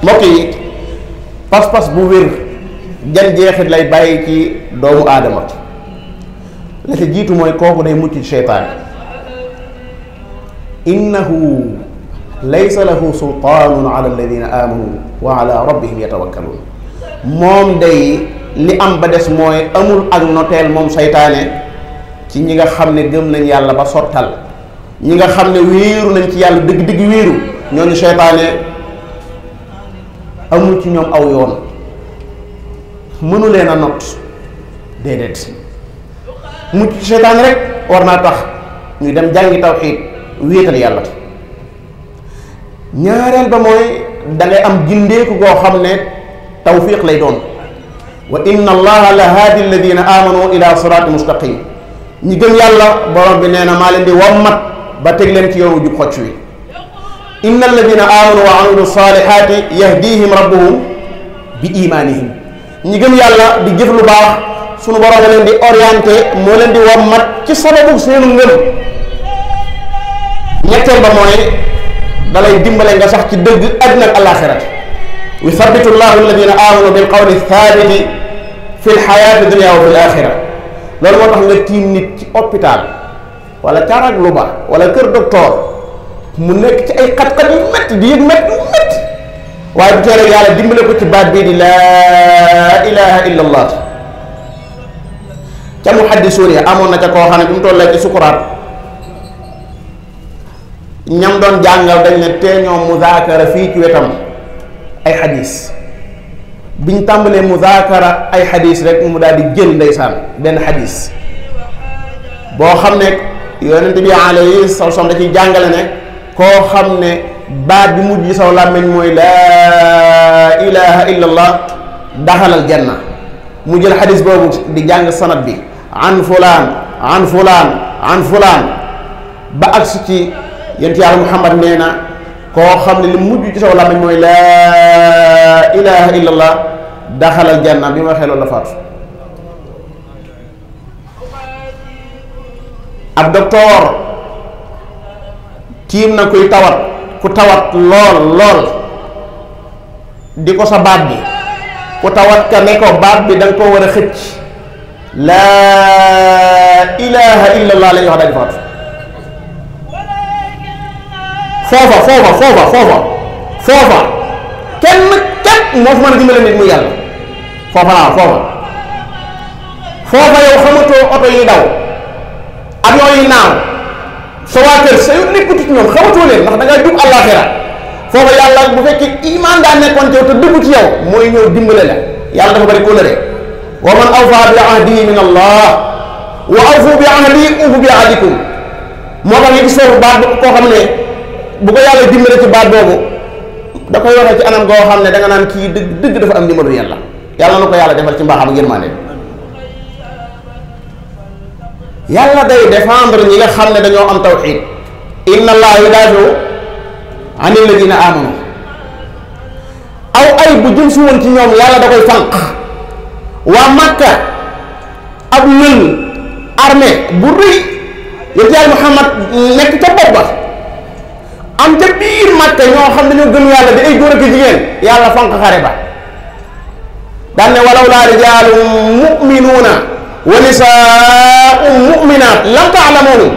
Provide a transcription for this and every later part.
mbokk yi pas-pas bu wér jan jeexit lay bàyyi ci doomu aadama la ca jiitu mooy kooku day mucc ci seytaane innahu laysa lahu sultaanun ala alladina amanu wa ala rabbihim yatawakkaluun moom day li am ba des mooy amul ak noteel moom seytaane ci ñi nga xam ne gëm nañ yàlla ba sottal ñi nga xam ne wéeru nañ ci yàlla dëgg-dëgg wéeru ñooñu seytaane amul ci ñoom aw yoon mënu leen a not déedéet mucc ci seytaane rek war naa tax ñuy dem jàngi tawxiid wéetal yàlla ñaareel ba mooy dangay am gindeeku goo xam ne tawfiq lay doon wa inna allaha la haadi alladina amanu ila siraati mustaqim ñi gëm yàlla borom bi nee na maa leen di wommat ba teg leen ci yoonu jub xocc wi inna alladina amanu wa amilu salihati yahdihim rabbuhum bi imanihim ñi gëm yàlla di jëf lu baax sunu borom a leen di orienté moo leen di wommat ci sababu seenu ngëm ñetteel ba mooy dalay dimbale nga sax ci dëgg àddina ak alaxirat yuthabbitu llahu alladina amanu bil qawli thabiti fi lxayaati dunia wa fi l axira loolu moo tax nga tiim nit ci hôpital wala carag lu ba wala kër docteur mu nekk ci ay xat-xat yu métti di yëg métti yu métti waaye bu tee rek yàlla dimbale ko ci baat bii di laa ilaha illa allah ca muhaddisuun yi amoon na ca koo xam ne bi mu tollee ci sukuraat ñam doon jàngal dañ ne tee ñoom muzaakara fii ci wetam ay xadis biñ tàmbalee muzaakara ay xadis rek mu daal di jël ndeysaan benn xadis boo xam ne yonent bi alayhi salaam da ciy jàngale ne koo xam ne baat bi mujj saw làmmiñ mooy laa ilaha illa allah daxalal janna mu jël xadis boobu di jàng sanad bi an fulaan an fulaan an fulaan ba agsi ci yent yàlla Muhammad nee na koo xam ne li mujj ci saw làmmiñ mooy laa ilaha illa allah daxalal janna bi ma waxee loolu la faatu ab docteur tiim na kuy tawat ku tawat lool di ko sa baat bi ku tawat ka ne ko baat bi da nga koo war a xëcc laa ilaha illa allah la ñuy wax daal di faatu foofa kenn moo fa mën a dimbale nit muy yàlla foofa yow xamatoo oto yi daw avion yi naaw sa waa kër sa yu nekkatu ci ñoom xamatoo leen ndax da ngaa jub àllaaxira foofa yàlla bu fekkee iman daa nekkoon ci yow te dëggu ci yow mooy ñëw dimbale la yàlla dafa bari kóllëre wa man awfa bi ahdihi min allah wa awfu bi ahdi ufu bi ahdikum moo tax nga gis foofu baat koo xam ne bu ko yàlla dimbale ci baat boobu da koy waxee ci anam goo xam ne da nga naan kii dëgg dafa am ndimbalu yàlla yàlla na ko yàlla defal ci mbaaxam ak yërmande yàlla day défendre ñi nga xam ne dañoo am tawxiid inna allaha yudaafiu an alladina amanu aw ay bu jëm si woon ci ñoom yàlla da koy fànq waa Makka ab lël armée bu rëy yonent yàlla Muhammad nekk ca bopp ba am ca biir Makka ñoo xam dañoo gëm yàlla di ay góor ak jigéen yàlla fonk xare ba daan ne walaw laa rijaalun mu'minuuna wa nisaa'un mu'minaat lam ta'lamuuhum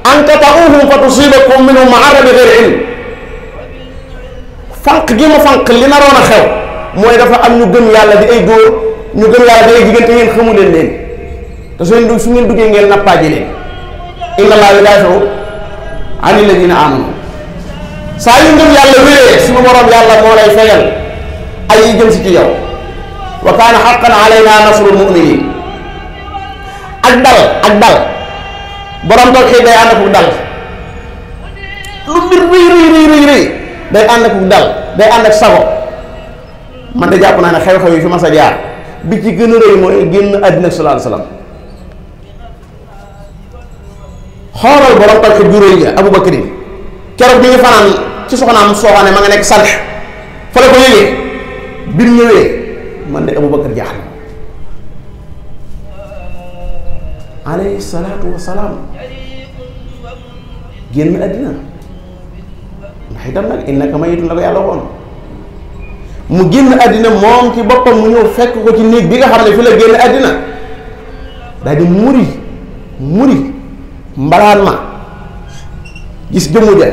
an tata'uuhum fa tusiibakum minhum ma'arra bi ghayri ilm fanq gi ma fanq li naroon a xew mooy dafa am ñu gëm yàlla di ay góor ñu gëm yàlla di ay jigéen te ngeen xamu leen te su ngeen duggee ngeen nappaaje leen inna allaha yudaafi'u an alladina amanu saa yu ngëm yàlla wéree suñu borom yàlla moo lay fegal ay yi jëm si ci yow wa kaana haqqan alayna nasrul mu'minin ak dal borom tawxiid day ànd ak dal lu mbir rëy day ànd ak dal day ànd ak sago man de jàpp naa ne xew-xew yi fi ma sa jaar bi ci gën a rëy mooy génn àddina sallallahu alayhi wasallam xoolal borom tawxiid ju rëy ja Abu Bakrin keroog bi ñu fanaan ci soxnaam sooxane ma nga nekk sànq fa la ko yëgee bi mu ñëwee man de Abu Bakar jaaxle alayhi salaatu wa salaam génn àddina ndax itam nag innaka mayitun la ko yàlla waxoon mu génn àddina moom ci boppam mu ñëw fekk ko ci néeg bi nga xam ne fi la génn àddina daal di muri mbalaan ma gis jëmmu ja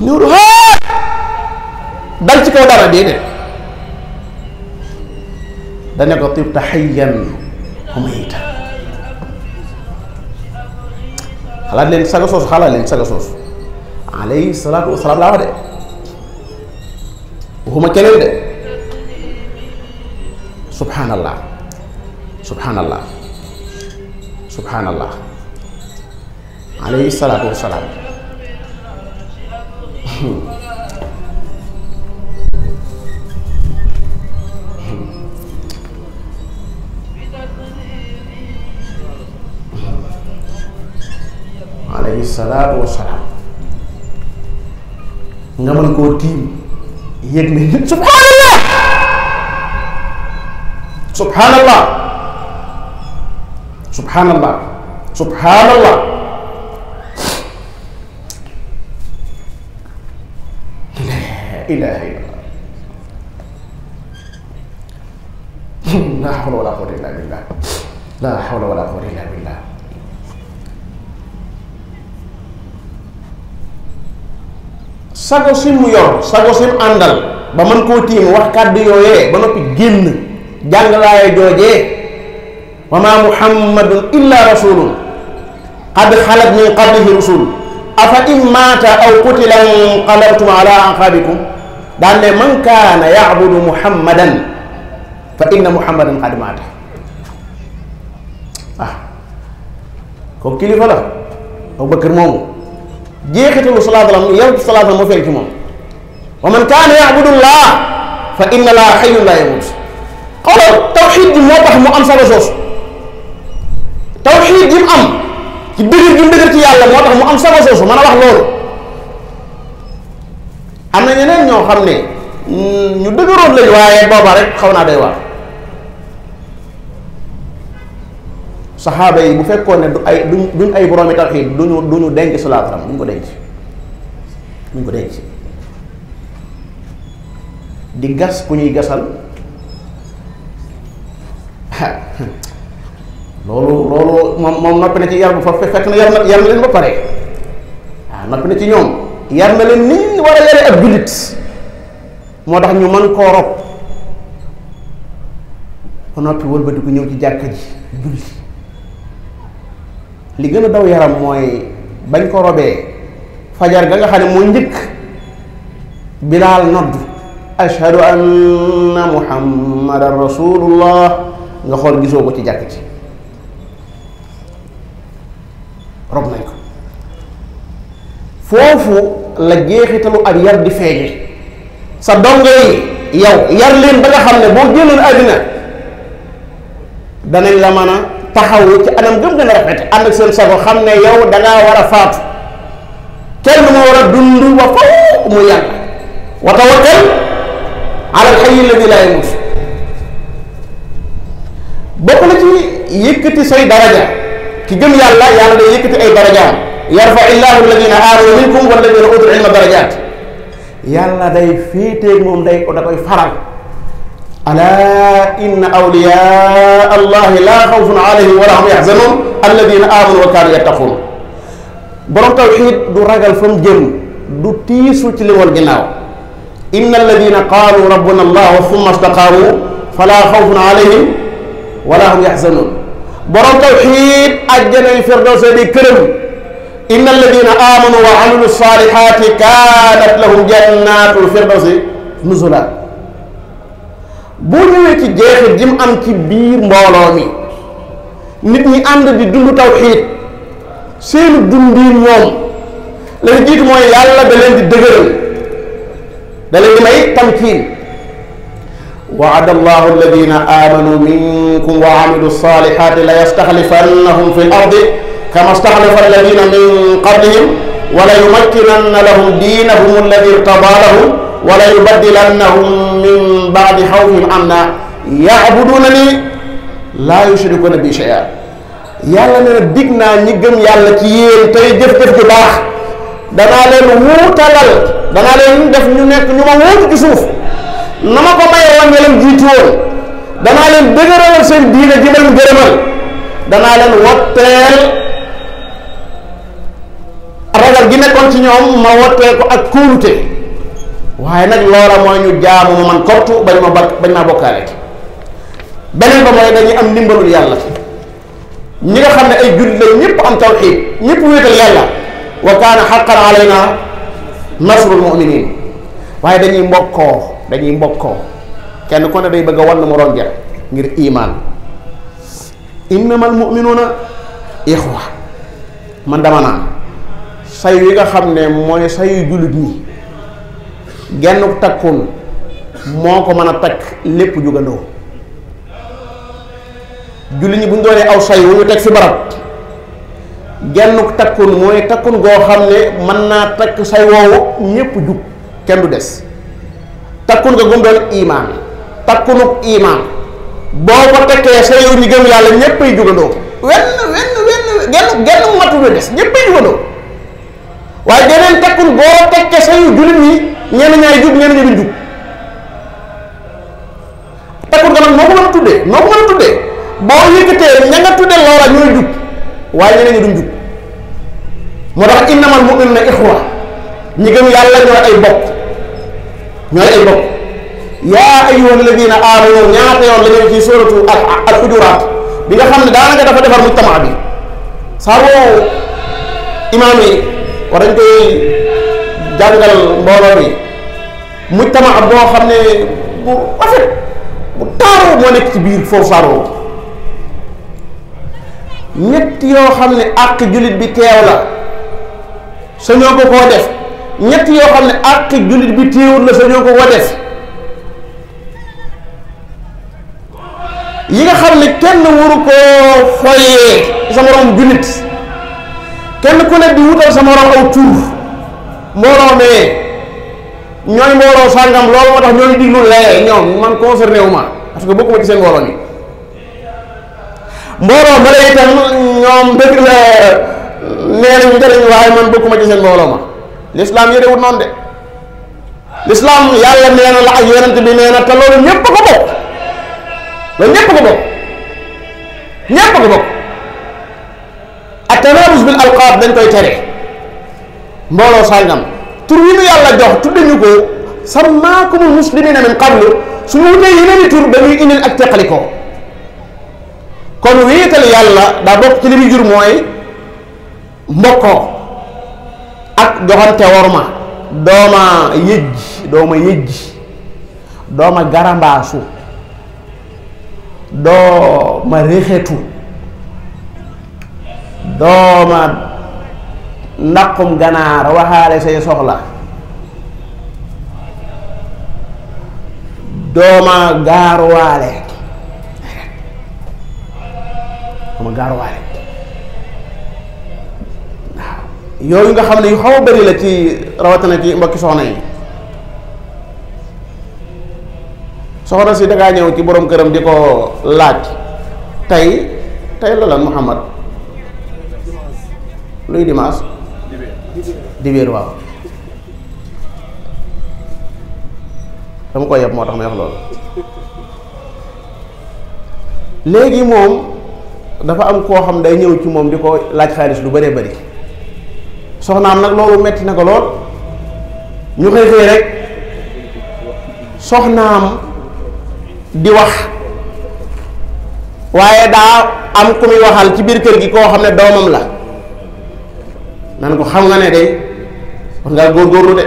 ñëw dal ci kaw dara déedéet dane ko tibta hayyan wa maytan xalaat leen saga soosu alayhi salaatu wasalaam laa wax de waxuma keneen de subhanallah alayhi salaatu wasalaam alayhi salaatu wasalaam nga mën koo tiim yëg ne nit subhanallah la ilaha illallah la hawla wala quwwata illa billah la hawla wala quwwata illa billah sago si mu yor sago si mu àndal ba mën koo tiim wax kàddu yooyee ba noppi génn jàngalaaye joojee wa ma muhammadun illa rasulun qad xalat min qablihi rusul afa in maata aw qutila inqalabtum ala aqabikum daan ne man kaana yacbudu muhammadan fa inna muhammadan qad maata kooku kilifa la Abubakar moomu jeexitalu salaatu yow salaatu moo feeñ ci moom wa man kaana ya'budu llah fa inna llaaha hayyun laa yamuut xoolal tawxiid ji moo tax mu am solo soosu tawxiid ji mu am ci dëgër gi mu dëgër ci yàlla moo tax mu am solo soosu mën a wax loolu am na ñeneen ñoo xam ne ñu dëgëroon lañu waaye booba rek xaw naa day waar saxaaba yi bu fekkoon ne duñ ay boroomi tawxiid duñu denc salaatu ram duñ ko denc di gas ku ñuy gasal loolu moom noppi na ci yar bu fa fekk na yar na leen ba pare waaw noppi na ci ñoom yar na leen ni war a yare ab jullit moo tax ñu mën koo rob ba noppi wëlbati ku ñëw ci jàkka ji julli li gën a daw yaram mooy bañ ko robee fajar ga nga xam ne moo njëkk bilaal nodd ashhadu anna muhammadan rasulullah nga xool gisoo ko ci jàkk ci rob nañ ko foofu la jeexitalu ak yar di feeñe sa dongo yi yow yar leen ba nga xam ne boo génnoon àddina danañ la mën a taxawu ci anam gëm gën a rafet ànd ak seen sago xam ne yow dangaa war a faatu kenn moo war a dund wa faw mu yàlla wa tawakkal ala alxayyi alladi laa yamut bokk na ci yëkkati say daraja ki gëm yàlla yàlla day yëkkati ay darajaam yarfa illahu alladina amanu minkum walladina utul ilma darajat yàlla day féeteeg moom da koy faral ala inna awliyaa allahi laa xawfun alayhim wala hum yaxzanun alladina amanu wa kaanu yattaqun borom tawxiid du ragal fa mu jëm du tiisu ci li woon ginnaaw inna alladina qaalu rabbuna allah summa staqaamu fala xawfun alayhim wala hum yaxzanun borom tawxiid àjjanay firdawsa di këram inna alladina amanu wa amilu salihati kaanat lahum jannatul firdawsi nuzula boo ñëwee ci jeexit ji mu am ci biir mbooloo mi nit ñi ànd di dund tawxiid seenu dundiin moom la jiitu mooy yàlla da leen di dëgëral da leen di may tamkiin waada allahu alladina amanu minkum wa amilu salihati la yastaxlifannahum fi l ardi kama staxlafa alladina min qablihim wala yumakkinanna lahum diinahum alladi irtada lahum wala yubaddilannahum min baadi xawfihim amna yaabudunani laa yushrikuuna bi shay'a yàlla nee na dig naa ñi gëm yàlla ci yéen tey jëf-jëf ju baax danaa leen wuutalal danaa leen def ñu nekk ñu ma wuutu ci suuf na ma ko maye woon ña leen jiitu woon danaa leen dëgëralal seen diine ji leen gërëmal danaa leen wotteel ragal gi nekkoon ci ñoom ma wotteel ko ak kóolute waaye nag loola mooy ñu jaamu ma man kottu bañ maa bokkaale beneen ba mooy dañuy am ndimbalul yàlla ñi nga xam ne ay jullit lañ ñëpp am tawxiid ñëpp wéetal yàlla wa kaana xaqan alayna nasrul muminin waaye dañuy mbokkoo kenn ku ne day bëgg a wan moroom ja ngir iman innamal muminuuna ixwa man dama naan say yi nga xam ne mooy sayu jullit ñi genn takkun moo ko mën a takk lépp jugandoo jullit ñi bu ñu doonee aw say wu ñu teg fi barab genn takkun mooy takkun goo xam ne mën naa takk say woowu ñépp jug kenn du des takkun nga gum doon imaan takkunuk imaan boo ko tekkee say yu ñu gëm yàlla ñéppay jugandoo genn mu matu du des ñéppay jugandoo waaye geneen takkun boo tekkee say yu jullit ñi ñenn ñaay jug ñenn ñi duñ jug takkun nga nag moo ko mën a tuddee boo yëkkatee ña nga tuddee loola ñooy jug waaye ñeneen ñi duñ jug moo tax innamal mu'minuuna ixwa ñi gëm yàlla ñooy ay bokk yaa ayyuhal ladina aamanu ñaata yoon la ñëw ci suuratu al xujuraat bi nga xam ne daanaka dafa defar mujtamaa bi saa woo imaam yi war dañ koy jàngal mbooloo bi mujtamaa boo xam ne bu rafet bu taaru moo nekk ci biir foofu saaroo ñett yoo xam ne àq jullit bi teew la sañoo ko koo def ñett yoo xam ne àq jullit bi teewul la sañoo ko koo def yi nga xam ne kenn waru koo foyee sa moroom jullit kenn ku ne di wutal sa moroom aw tur mbooloo mee ñooy mbooloo sàngam loolu moo tax ñooy diglu lee ñoom man concerné wu ma parce que bokkuma ci seen mbooloo mi mbooloo ma lay itam ñoom dëgg la nee nañu jëriñ waaye man bokkuma ci seen mbooloo ma lislaam yërewut noonu de lislaam yàlla nee na la ak yonent bi nee na te loolu ñépp ko bokk at-tanaabuz bil alqaab dañ koy tere mbooloo sàngam tur yi nu yàlla jox tudde ñu ko sammaakumul muslimiina min qablu su ñu wutee yeneen i tur dañuy indil ak teqalikoo kon wéetal yàlla daa bokk ci li muy jur mooy mbokkoo ak joxante worma dooma yëjji dooma garambaasu dooma réxetu dooma ndaqum ganaar waxaale say soxla dooma gaaruwaale waaw yooyu nga xam ne yu xaw a bari la ci rawatina ci mbokki soxna yi soxna si dangaa ñëw ci borom këram di ko laaj tey la lan Muhammad luy dimanche dibéer waaw dama ko yeb moo tax may wax loolu léegi moom dafa am koo xam day ñëw ci moom di ko laaj xaalis lu bëree bëri soxnaam nag loolu metti na ko lool ñu xëy rek soxnaam di wax waaye daa am ku muy waxal ci biir kër gi koo xam ne doomam la nan ko xam nga ne day war ngaa góorgóorlu de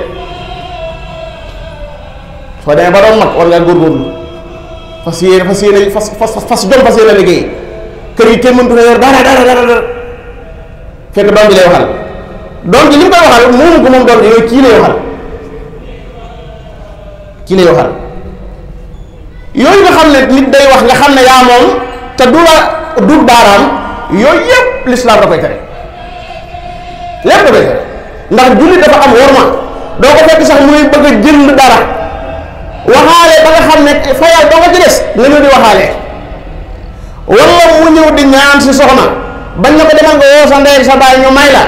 soo demee ba doon mag war ngaa góorgóorlu fas yéene liggéey kër gi kenn mëntu fa yor dara fekk doom ji lay waxal doom ji li mu koy waxal moomu ko moom doom ji yooyu kii lay waxal yooyu nga xam ne nit day wax nga xam ne yaa moom te du la dul baaraam yooyu yëpp lislaam da koy tere lépp da koy tere ndax jullit dafa am worma doo ko fekk sax muy bëgg a jënd dara waxaale ba nga xam ne fayal doo ko ci des nga ñëw di waxaale wala mu ñëw di ñaan si soxna bañ na ko demal nga woo sa ndey sa baay ñu may la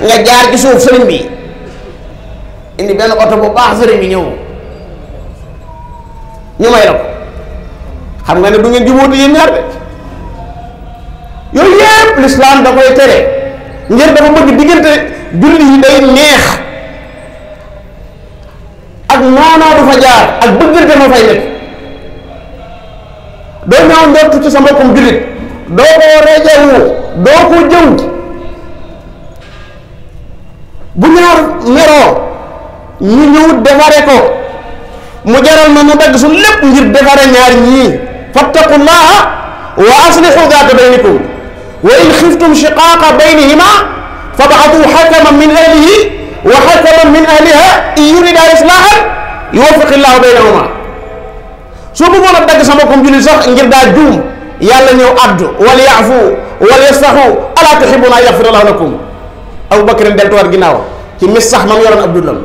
nga jaar ci suuf sëriñ bi indi benn oto bu baax sëriñ bi ñëw ñu may la ko xam nga ne du ngeen jubóotu yéen ñaar de yooyu yépp l'islam da koy tere ngir dafa bëgg diggante julli yi day neex ak noonoo du fa jaar ak bëggante ma fay nekk doo ñaaw njortu ci sa mbokkum jullit doo ko rejewu doo ko jëw bu ñaar meroo ñu ñëw defare ko mu jaral ma mu dagg suñ lépp ngir defare ñaar ñii fattaqullaha wa aslihu daata baynikum wa in xiftum shiqaaqa baynihima fab'athu hakaman min ahlihi wa hakaman min ahliha in yurida islahan yuwaffiqillahu baynahuma soo bëggoon a dagg sama mbokkum jullit sax ngir daa juum yàlla ñëw addu wal yaafu wal yastaxu alaa tuhibbuna an yaxfira lahu lakum Abu Bakrin deltuwaat ginnaaw ci mis sax mam yoroon ab dundam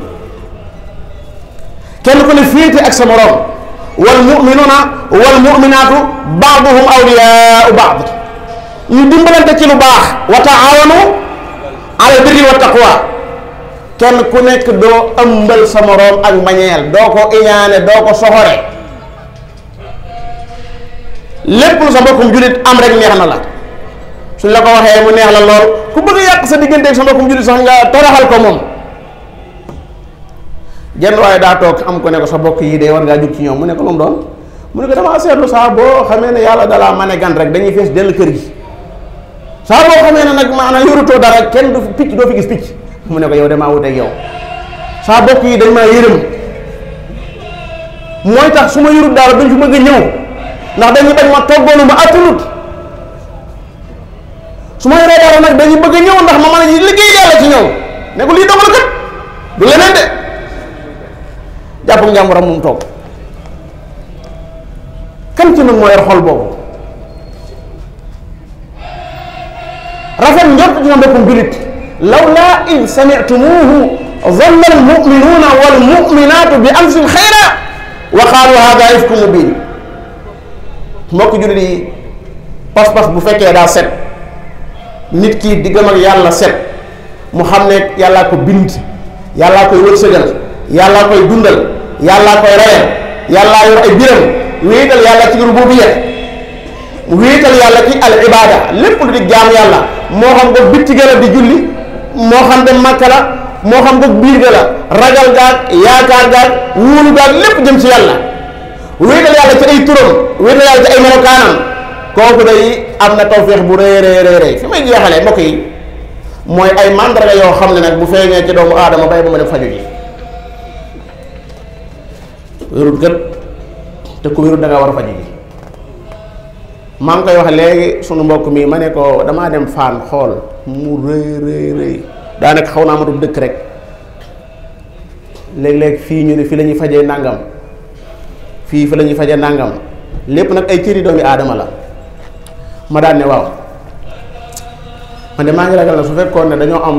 kenn ku ne féete ak sa morom wal mu'minuna wal mu'minaatu ba'duhum awliyaa'u ba'd ñu dimbalante ci lu baax wa ta'aawanu ala birri wa taqwa kenn ku nekk doo ëmbal sa morom ak mbañeel doo ko iñaane doo ko soxore lépp lu sa mbokkum jullit am rek neex na la suñ la ko waxee mu neex la lool ku bëgg a yàq sa diggante ak sa mbokkum jullit sax nga toroxal ko moom jenn waaye daa toog am ko ne ko sa bokk yi de war ngaa jóg ci ñoom mu ne ko lu mu doon mu ne ko damaa seetlu saa boo xamee ne yàlla dalaa mane gan rek dañuy fees dell kër gi saa boo xamee ne nag maanaam yorutoo dara kenn du picc doo fi gis picc mu ne ko yow damaa wuteeg yow saa bokk yi dañ maa yërëm mooy tax su ma yorut dara duñ fi bëgg a ñëw ndax dañuy bañ ma toggoonu ma attanut su ma yoree dara nag dañuy bëgg a ñëw ndax ma mën a liggéey yàlla ci ñëw ne ko lii dogal kat du leneen de jàpp njàmburam moom toog kan ci nag moo yor xol boobu rafet njort ci sa mbokkum jullit lawlaa in sami'tumuuhu zanna al-mu'minuuna wal mu'minaatu bi anfusihim xayran wa qaalu haadaa ifkun mubiin mbokk jullit yi pas-pas bu fekkee daa set nit ki diggam ak yàlla set mu xam ne yàllaa ko bind yàllaa koy wërsëgal yàllaa koy dundal yàllaa koy reyal yàllaa yor ay biram wéetal yàlla ci rububiyya wéetal yàlla ci al ibada lépp lu di jaam yàlla moo xam ko bitti ga la di julli moo xam dem Makka la moo xam ko biir ga la ragal gaag yaakaar gaag wóolu gaag lépp jëm ci yàlla wéetal yàlla ci ay turam wéetal yàlla ci ay melokaanam kooku day am na tawféex bu rëy rëy fi may jeexalee mbokk yi mooy ay mandarga yoo xam ne nag bu feeñee ci doomu aadama bay ba ma dem faju ji wérut gën te ku wérut da nga war a faju ji maa ngi koy wax léegi sunu mbokk mi ma ne ko damaa dem Fann xool mu rëy daanaka xaw naa matub dëkk rek léeg-léeg fii ñu ne fii la ñuy fajee nàngam fii la ñuy fajee nàngam lépp nag ay cëri doomi aadama la ma daan ne waaw man de maa ngi ragal na su fekkoon ne dañoo am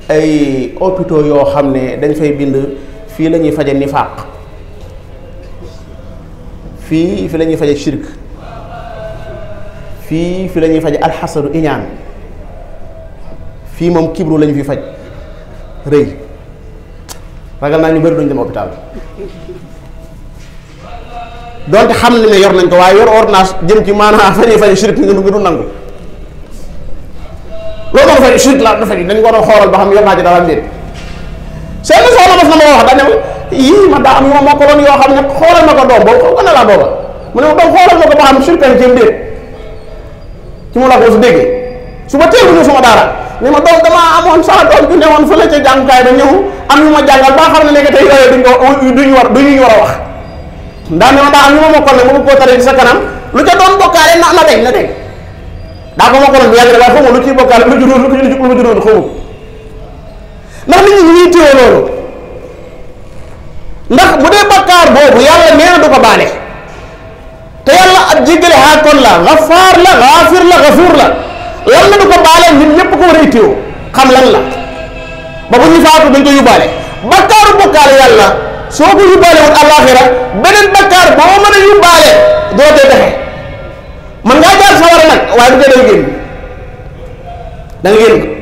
ay hôpitaux yoo xam ne dañ fay bind fii la ñuy faje nifaaq fii la ñuy faje shirk fii la ñuy faje alxasadu iñaan fii moom kibru lañu fi faj rëy ragal naa ñu bëri duñ dem hôpital donte xam ne yor nañ ko waaye yor ordonnance jëm ci maanaam fa ñuy faje shirk nga du nangu loolu moo fay shirk la dafa dañ ko doon xoolal ba xam yor naa ci dara déet seen soxna mas na ma wax dañ ne yii ma daa am yu ma mokkaloon yoo xam ne xoolal ma ko doom boobu xam nga ne laa booba mu ne ma doom xoolal ma ko ba xam shirk ci déet ci mu la ko su déggee su ma teelu ñu suma daara ne ma doom damaa amoon sama doom ju ne woon fële ca jàngukaay ba ñëw am yu ma jàngal ba xam ne léegi tey yooyu duñu war a wax ndaa ne ma daa am yu ma mokkal ne mu ko tare ci sa kanam lu ca doon bokkaale na deñ daa ko mokkaloon bu yàgg waaye xaw ma lu ciy bokkaale lu juróom lu juróom xaw ma ndax nit ñi ñuy téye loolu ndax bu dee bakkaar boobu yàlla nee na du ko baale te yàlla ak jéggale xaakoon la gafaar la gaafir la gafuur la lan la du ko baale nit ñëpp ko war a itteewu xam lan la ba bu ñu faatu dañ ko yóbbaale bakkaaru bokkaale yàlla soo ko yóbbaale wut àllaaxira beneen bakkaar boo mën a yóbbaale doo tee dexe man ngaa jaar sawara nag waaye bu dee da nga génn